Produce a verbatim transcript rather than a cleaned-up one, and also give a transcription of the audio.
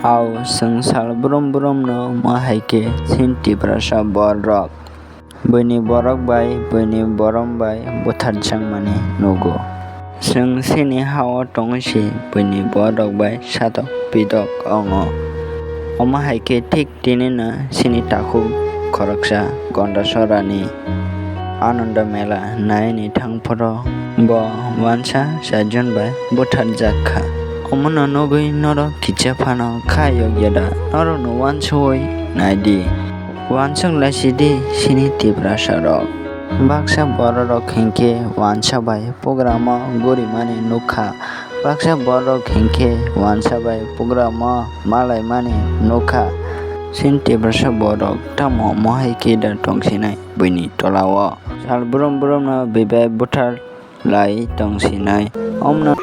Au, chwng sal brum brumno ma hai khe chini Tiprasa borok buini borok bai buini borom bai butharjakmani nugo. Chwng chini ha-o tongwi se buini borok bai satok pitok wngo. Omo hai khe thik tinino chini takhuk khoroksa Gondasorani Ananda Mela naini thang phuru bo uansa charjon bai butharjak kha. Omono nugwi norok kisa phano kha yokya da? Norokno uansugwi nai di, uansuk lai si di chini Tiprasa rok. Baksa borok rok hinkhe uansa bai pugrama gorimani nukha, baksa borok hinkhe uansa bai pugrama malaimani nukha. Chini Tiprasa borok tamo mohai khe da tongsinai buini tolao? Sal brum brumno bibai buthar lai tongsinai. Omno